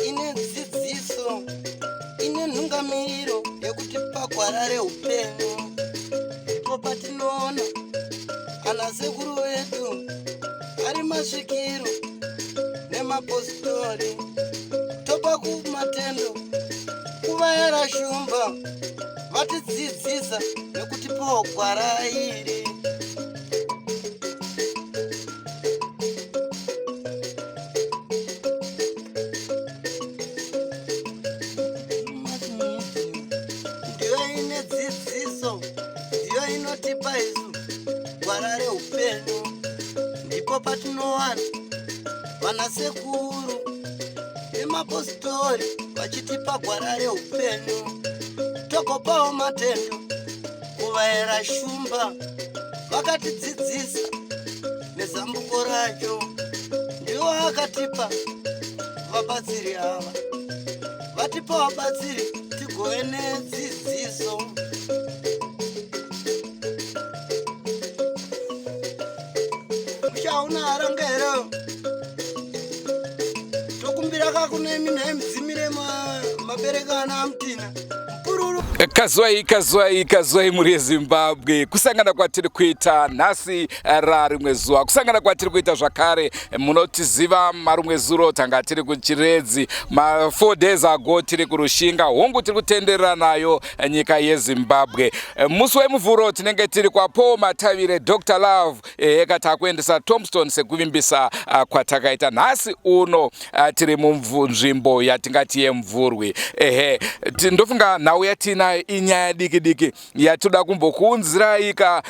Ine dzidziso, ine nhungamiriro yekuti pagwara reupenyu ndipo patinoona ana sekuru vedu ari masvikiro nemapositori, topa kumatendo kuvayera shumba vatidzidzisa nekutipawo gwara iri. Ndiyo ine dzidziso, ndiyo inotipa isu gwara reupenyu, ndipo patinowana vanasekuru nemapositori vachitipa gwara reupenyu, togopawo matendo kuvaera shumba vakatidzidzisa nezambuko racho, ndiwo akatipa vabatsiri ava, vatipa vabatsiri tigove nedzidziso. Musha hauna haranga here? Tokumbira kakune minhai mudzimire maberekana amutina mupururu. Kazwai, kazwai, kazwai muri yeZimbabwe, kusangana kwatiri kuita nhasi rarimwe zuva, kusangana kwatiri kuita zvakare. Munotiziva, marumwe zuro tanga tiri kuChiredzi, ma 4 days ago tiri kuRushinga. Hongu, tiri kutenderera nayo nyika yeZimbabwe. Musi weMuvhuro tinenge tiri kwaPaul Matavire, Dr Love. Eka takuendesa Tombstone sekuvimbisa kwatakaita. Nhasi uno tiri munzvimbo yatingati yeMvurwi. Ehe, ndofunga nhau yatinayo inyaya diki diki yatoda kumbokuunzirai ka.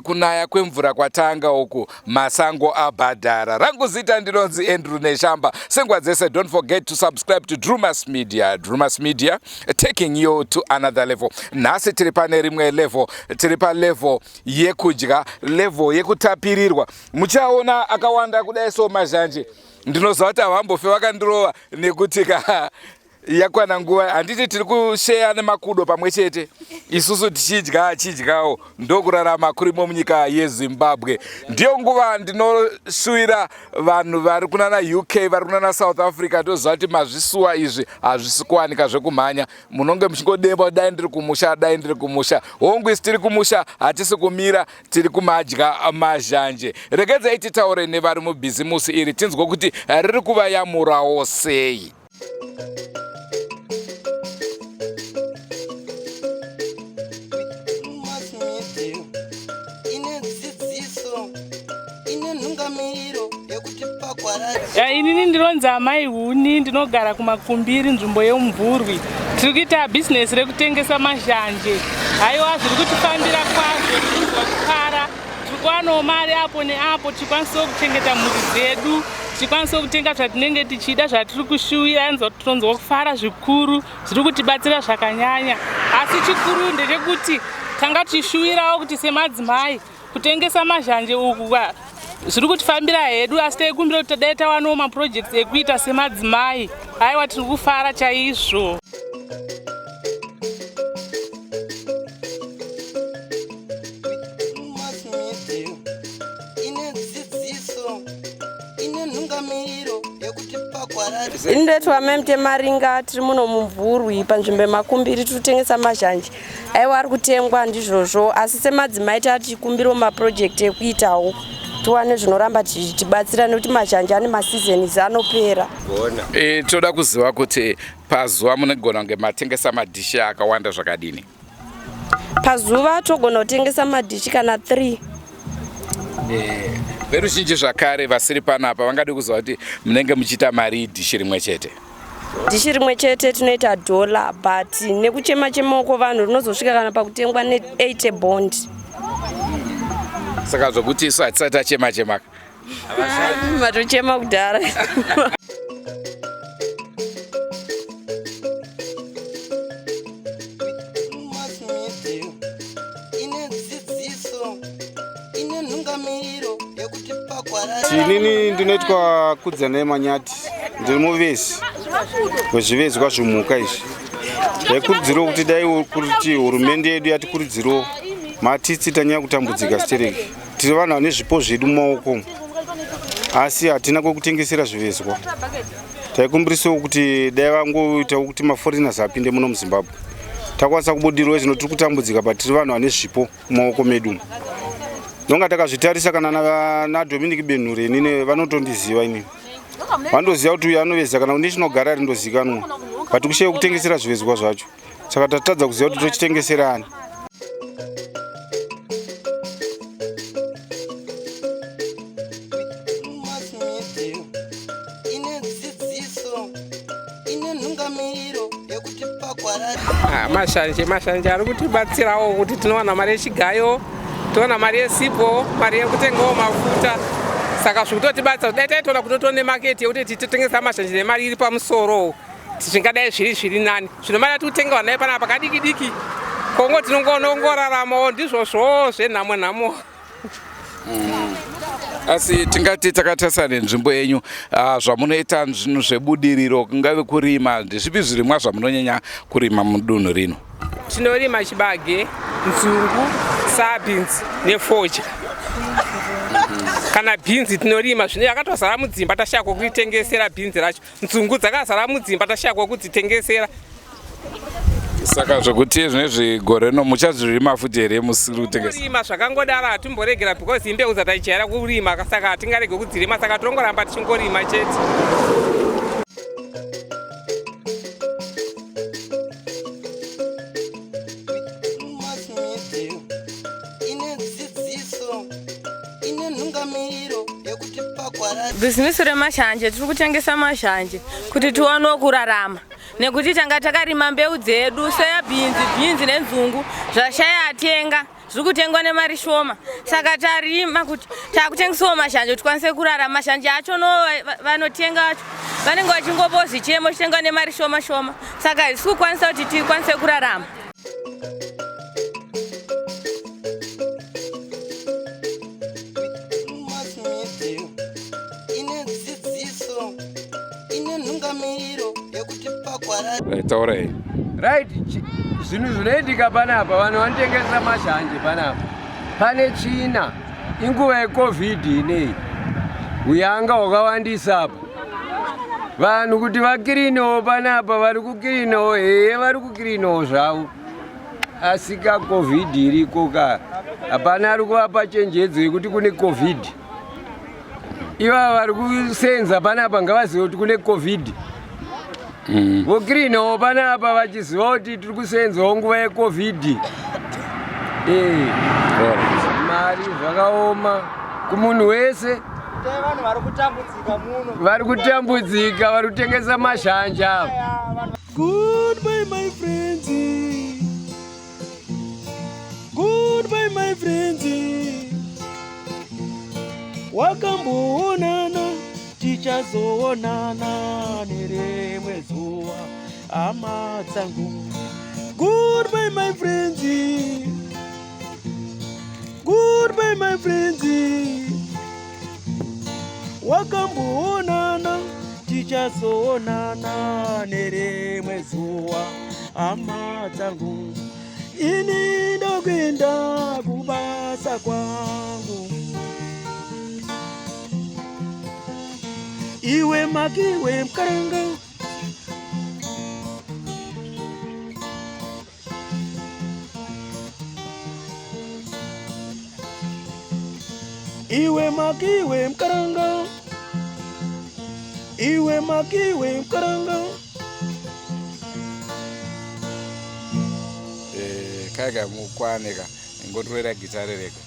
Kunaya kwemvura kwatanga uku, masango abhadhara. Rangu zita ndinonzi Andrew Neshamba. Senguva dzese, don't forget to subscribe to Drumas Media. Drumas Media, taking you to another level. Nhasi tiri pane rimwe level, tiri palevel yekudya, level yekutapirirwa. Muchaona akawanda kudai so mazhanje, ndinoziva kuti havambofe vakandirova nekuti ka yakwana nguva. Handiti tiri kusheya nemakudo pamwe chete, isusu tichidya achidyawo, ndokurarama kurimo munyika yeZimbabwe. Ndiyo nguva ndinoshuvira vanhu vari kunana UK, vari kunana South Africa. Toziva kuti mazvisuwa izvi hazvisi kuwanika zvekumhanya, munonge muchingodemba, dai ndiri kumusha, dai ndiri kumusha. Hongu, isi tiri kumusha, hatisi kumira, tiri kumadya mazhanje. Regedzai titaure nevari mubhizimusi iri, tinzwe kuti riri kuvayamurawo sei. Mass Media ine dzidziso, ine nhungamiriro yekuti pagwara. Ya, inini ndinonzi Amai Huni, ndinogara kuMakumbiri, nzvimbo yeMumvurwi. Tiri kuita bhizinesi rekutengesa mazhanje. Haiwa, zviri kutifambira kwazvo, tirinzwa kufara. Tiri kuwanawo mari apo neapo, tichikwanisawo kuchengeta mhuri dzedu, tichikwanisawo kutenga zvatinenge tichida, zvatiri kushuwira. Tinonzwa kufara zvikuru, zviri kutibatsira zvakanyanya. Asi chikuru ndechekuti tanga tichishuwirawo kuti semadzimai kutengesa mazhanje uku zviri kutifambira hedu, asi taikumbira kuti tadai tawanawo maprojects ekuita semadzimai. Aiwa, tiri kufara chaizvo. Mass Media ine dzidziso, ine nhungamiriro yekuti pagwara. Ini ndoitwa Memte Maringa, tiri muno muMvurwi panzvimbo yeMakumbiri, tiri kutengesa mazhanje. Aiwa, ari kutengwa ndizvozvo, asi semadzimai tatichikumbirawo maproject ekuitawo tiwane zvinoramba tichitibatsira, nekuti mazhanje ane maseasons, anopera. Toda kuziva kuti pazuva munogona kunge matengesa madhishi akawanda zvakadini? Pazuva togona kutengesa madhishi kana 3. Veruzhinji zvakare vasiri panapa vangade kuziva kuti munenge muchiita mari dhishi rimwe chete? Dhishi rimwe chete tinoita dhola, but nekuchema chemako vanhu rinozosvika kana pakutengwa ne8 bond. Saka zvokuti isu hatisati tachema chemaka? Matochema kudhara. Mass Media ine dzidziso, ine nhungamiriro yekuti pagwara. Inini ndinoitwa Kudzanai Manyati, ndiri muvezi wezvivezwa zvimhuka izvi. Ndaikurudzirawo kuti dai kuti hurumende yedu yatikurudzirawo. Matitsi tanyanya kutambudzika stereki. Tiri vanhu vane zvipo zvedu mumaoko asi hatina kwekutengesera zvivezwa. Taikumbirisawo kuti dai vangoitawo kuti maforeigners apinde muno muZimbabwe. Takwanisa kubudirwa zvino tiri kutambudzika but tiri vanhu vane zvipo mumaoko medu. Ndonga takazvitarisa kana naDominic Benhure inini vanotondiziva inini. Vanotoziva kuti uyu anoveza kana kuNational Gallery ndozikanwa but kushaya kutengesera zvivezwa zvacho. Saka tatadza kuziva kuti tochitengesera ani. Ah, mashanje mashanje ari kutibatsirawo kuti tinowana mari yechigayo towana mari yesipo mari yekutengawo mafuta saka zviri kutotibatsira dai taitoona kuti totone maketi yekuti titotengesa mashanje nemari iri pamusoro zvingadai zviri zviri nani zvino mari yatiri kutengewa nayo panapa kadiki diki kongo tinongonongoraramawo ndizvozvowo zvenhamo nhamo Asi tingati takatarisa nenzvimbo yenyu, zvamunoita zvinhu zvebudiriro kungave kurima, ndezvipi zvirimwa zvamunonyanya kurima mudunhu rino? Tinorima chibage, nzungu, sabhinzi nefodya. Kana bhinzi tinorima, zvino yakatozara mudzimba tashaya kwekuitengesera bhinzi racho. Nzungu dzakazara mudzimba tashaya kwekudzitengesera. Saka zvekuti zvinezvi gore rino muchazvirima futi here musiri kutengesa? Kurima zvakangodaro hatimboregera because imbeu dzataijaira kurima saka hatingarege kudzirima saka tinongoramba tichingorima chete. Bhizimisi remashanje tiri kutengesa mashanje kuti tiwanewo kurarama nekuti tanga takarima mbeu dzedu soya bhinzi bhinzi nenzungu zvashaya atenga zviri kutengwa nemari shoma saka tarima kuti takutengesawo mashanje kuti tikwanise kurarama mashanje acho no vanotenga vacho vanenge vachingopawo zvichemo chitengwa nemari shoma shoma saka hatisi kukwanisa kuti tikwanise kurarama. Taurai. Right, zvinhu zvinoitika panapa vanhu vanotengesa mashanje panapa pane tsvina inguva yecovid ineyi uyanga hwakawandisa apa vanhu kuti vakiriniwo panapa vari kukirinawo heye vari kukirinawo zvavo asi ka covid iriko ka hapana ari kuvapa chenjedzo yekuti kune covid ivava vari kusenza panapa ngavazive kuti kune covid Vokirinawo panapa vachiziva kuti tiri kusenzawo nguva yecovid. Eh. Mari zvakaoma kumunhu wese. Vanhu vari kutambudzika muno. Vari kutambudzika, vari kutengesa mashanja. Goodbye my friends. Goodbye my friends. Wakamboonana tichazoonana nerimwe zuva hama dzangu. Goodbye my friends. Goodbye my friends. Wakamboonana tichazoonana nerimwe zuva hama dzangu. Ini ndokuenda kubasa kwangu. Iwe makiwe mkaranga. Iwe makiwe mkaranga. Iwe makiwe mkaranga. Kaiga mukwane ka ingotorera gitare rega.